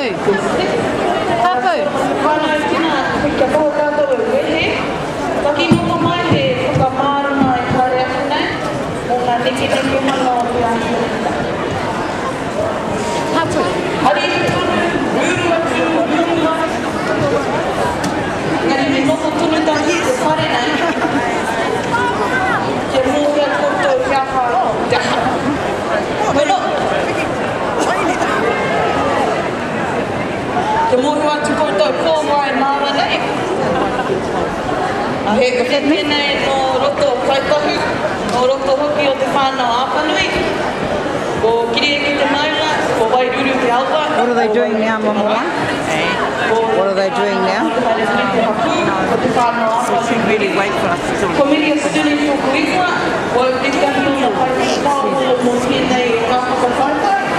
Hapu. Whānau tina, kia kaua tātou e wehe. Taki noa mai he whakamārama e haere ake nei mō ngā nekenekehanga o te āhuatanga. Hapu. Hari tonu, ruru atu, ruru mai. Engari me noho tonu tātou ki te whare nei, kia mōhio koutou he aha te aha. Koe Kia mōhio atu koutou ko wai māua nei. He uri tēnei nō roto o Kāi Tahu, nō roto hoki o Te Whānau-a-Apanui. Ko Kirieke te maunga, ko Wairuru te awa, What are they ko doing now, Wairuru te Mama? marae. Ko What are they doing now? Haerenui te hapū, ko Te Whānau-a-Apanui. Ko Miria Stirling tōku ingoa, ko au tētahi o ngā kaiwhakapaoho mō tēnei rā whakataetae.